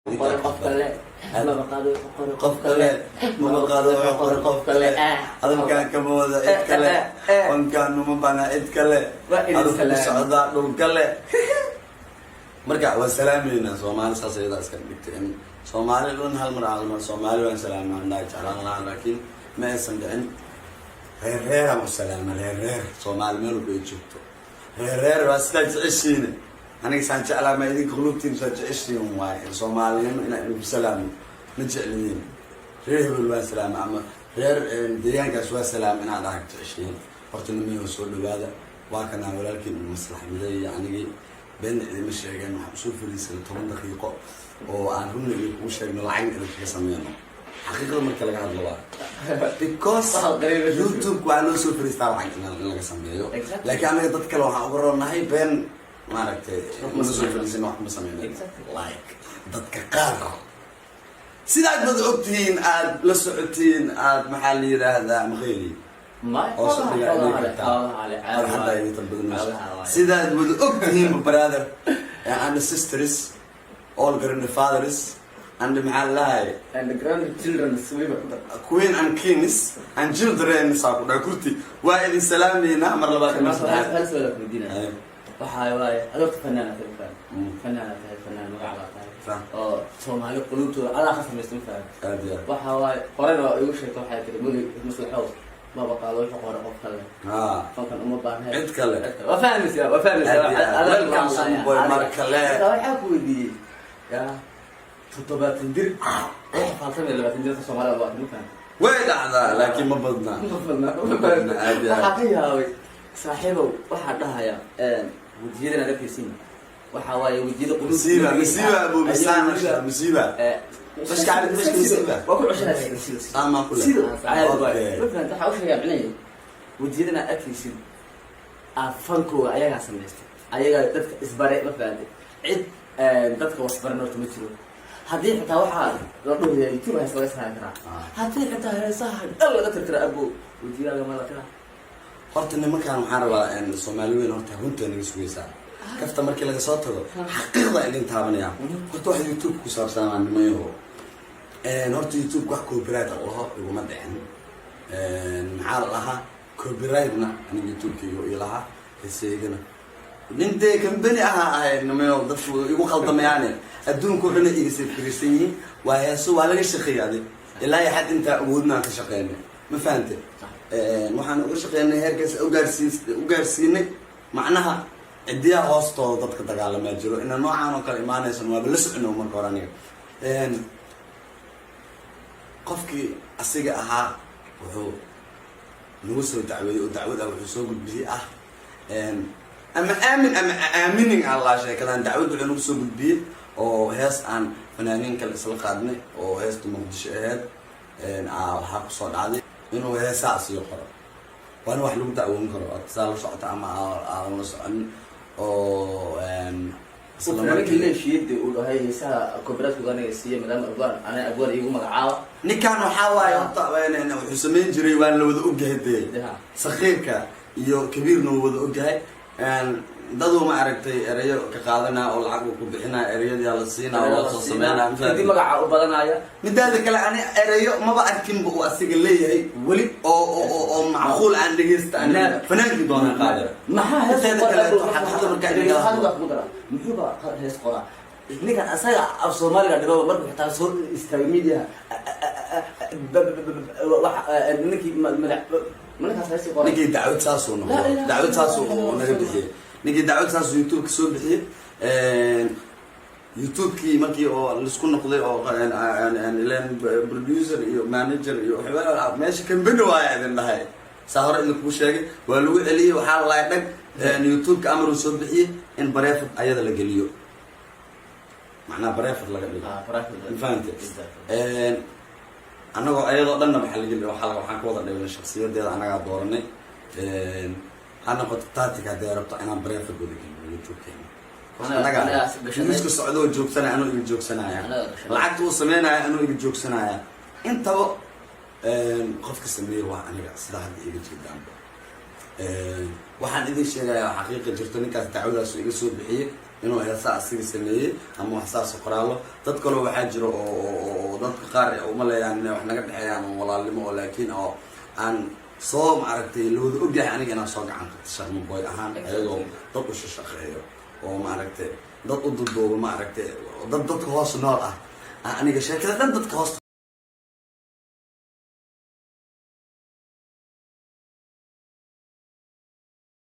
Qoray qof kale maba qaado, wuxuu qoray. Qof kale maba qaado, wuxuu qoray qof kale. Hadalkaan kama wada cid kale, fankaan uma bana cid kale. Waa idin Hadalku ku salaam. socdaa dhul kale. Marka waa salaameynaa Soomaali, saas ayadaa iska dhigtay in Soomaali dhan hal mar aan Soomaali waan salaamaa indhaha jeclaan lahaa, laakiin ma aysan dhicin. Reer reeraan u salaama, reer reer Soomaali meel walba ay joogto. Reer reer waa sidaa jeceshiina, aniga saan jeclaa ma idinka qulubtiin saa jeceshiin waaye. Soomaalinimo inaan idinku salaamo ma jeclihiin. Reer hebel waan salaama ama reer deegaankaas waa salaama inaad arag jeceshiin. Horta nimiyo soo dhawaada, waa kanaa walaalkiin Maslax Mideeye. Anigii beenna idima sheegeen, waxaan usoo fariisanay 10 daqiiqo oo aan runna idinkugu sheegno, lacagna idinkaga sameyno. Xaqiiqada marka laga hadlo waa because Waxaad qariibeysa. YouTube waa loo soo fariistaa lacag in laga sameeyo. Laakiin anaga dad kale waxaan uga roonnahay been maaragtay ma soo fariisan, wax kuma sameyno. Like dadka qaar, sidaad wada ogtihiin, aad la socotiin, aad maxaa la yidhaahdaa, maqayri oo sodhiga idin kartaa farxadda idin talbadanayso. Sidaad wada ogtihiin, brother and sisters, all grandfathers and maxaa la lahay And the grandchildren weliba ku dar. Queen and kings and children, saa ku dhaha kurti. Waa idin salaameynaa mar labaad iyo mar saddexaad. Hal su'aal ku weydiinaya. Waxaa waaye, adoorta fanaana tahay, faan fanaana tahay, fanaan magac baa tahay oo Soomaali qulubtooda adaa ka samaysta, ma fahan? Aad iyo aad. Waxa waaye, qorena waa igu sheegta, waxay tiri muli Maslaxow maba qaado, wuxuu qoray qof kale, fankan uma baahna Cid kale. Waa fahmaysaa, waa fahmaysaa. Aad iyo aad. Welcome, Sumboy, mar kale. Marka waxaa ku weydiiyey, ya 70 jir ee xafaaltamaya 20 jirka Soomaalida waa, ma fahan? Way dhacdaa, laakiin ma badna. Ma badna. Ma badna, aad iyo aad. Waxaa ka yaabay, saaxiibow, waxaa dhahaya wejiyadan aad arkaysiin, waxa waaye wejiyada qulub. Masiiba, masiiba, abu misaan, masiiba. Bashka cali, bashka masiiba. Waa ku cushanaysa. Saamaa ku leh. Sida caadi waaye. Okay. Ma fahamta? Waxaa u sheegaa micnaheedu wejiyadan aad arkaysid aad fankooga ayagaa samaystay, ayagaa dadka isbare, ma fahamtay? Cid dadka wasbaran horta ma jiro. Haddii xitaa waxaa la dhahaya YouTube hees laga saari karaa, haddii xitaa heesaha dhan laga tirtira, abo, wejiyaaga ma la tiraa? Horta nimankan waxaan rabaa in Soomaali weyn horta runta naga sugaysaa. Kafta markii laga soo tago, xaqiiqda idin taabanaya. Horta wax YouTube ku saabsan waa nimayaho. Horta YouTube wax copyright ah laho iguma dhicin. Maxaa la dhahaa, copyrightna aniga YouTube-kayga ii lahaa, heeseygana nin dee company ahaa ahayd. Nimayo, dadku igu qaldamayaane, adduunka o dhan ay iga safkarisan yihiin. Waa heeso, waa laga shaqeeyay adi ilaa iyo xad intaa awoodnaan ka shaqeynay, ma fahante? Waxaan uga shaqeynay heerkaas u gaarsiinay. Macnaha cidiyaha hoostooda dadka dagaalamaa jiro ina noocaan oo kale imaanaysan waaba la socono. Marka hore aniga qofkii asiga ahaa wuxuu nagu soo dacweeyey oo dacwad ah wuxuu soo gudbiyey ah, ama aamin ama aaminin allah sheekadan. Dacwad wuxuu nagu soo gudbiyey oo hees aan fanaaniin kale isla qaadnay oo heesta Muqdisho aheyd. Waxaa kusoo dhacday inuu heesaa sii qoro, waana wax lagu dacwoon karo saa la socota ama aan la soconin oo isla markii markii la heshiiyey uu dhahay heesaha copyright aniga siiya, maadaama abwaan ana abwaan iigu magacaabo. Ninkan waxaa waaye horta wuxuu samayn jiray waan la wada ogyahay dee. Sakiirka iyo kabiirna wuu wada ogyahay. Dadu ma aragtay erayo ka qaadanaa oo lacag uu ku bixinaya, ereyadii la siinaa oo loo soo sameynaa. Kadib magaca u badanaya. Midaada kale, ani erayo maba arkinba uu asiga leeyahay weli oo macquul aan dhegeysta ani. Fanaankii doonaan qaadira. Maxaa hees Inteeda kaleeto, xaqiiqada markaa inaga hadlo. Ku dara, muxuuba hees qoraa ninkan asaga af Soomaaliga dhibaba markuu xitaa soo istaagay media, ninkii madax ninkaas heesi qoray. Ninkii dacwad saasuu noqdo. La ilaha Dacwad saasuu illallah. naga bixiyey. Ninkii dacwad saasuu YouTube ka soo bixiyey. YouTube-kii markii oo laisku noqday oo ilen producer iyo manager iyo waxba meesha company waaya idin dhahay, saa hore idinkugu sheegay, waa lagu celiyey. Waxaa la lahay dhag YouTube-ka amar uu soo bixiyey in private ayada la geliyo, macnaha private laga dhigo. Ah, private. Ma fahante? Annagoo ayadoo dhanna waxaa la geli waxaan ka wada dhignay shaksiyadeeda annagaa dooranay. Ha noqoto tactic haddii rabto inaan private wada gelino YouTube-keena. Anaga- Annagaa anagaa gashanay. Miiska socdoo joogsanaya, anuu iga joogsanaya. Anagaa gashanay. Lacagta uu sameynaya anuu iga joogsanaya. Intaba qofka sameeyey waa aniga, sida hadda iga jeedaanba. Waxaan idin sheegayaa xaqiiqa jirto. Ninkaas dacwadaasu iga soo bixiyey. Inuu heesaa asiga sameeyey ama wax saas oo qoraallo. Dad kaloo waxaa jiro oo dadka qaar uma leeyaan inay wax naga dhexeeyaan oo walaalnimo oo, laakiin oo aan soo, maaragtay, lawada ogyahay aniga inaan soo gacan qabto Sharma Boy ahaan, ayagoo dad u shaqeeyo oo, maaragtay, dad u duduubo, maaragtay, dad dadka hoos nool ah. Aniga sheekada dhan dadka hoos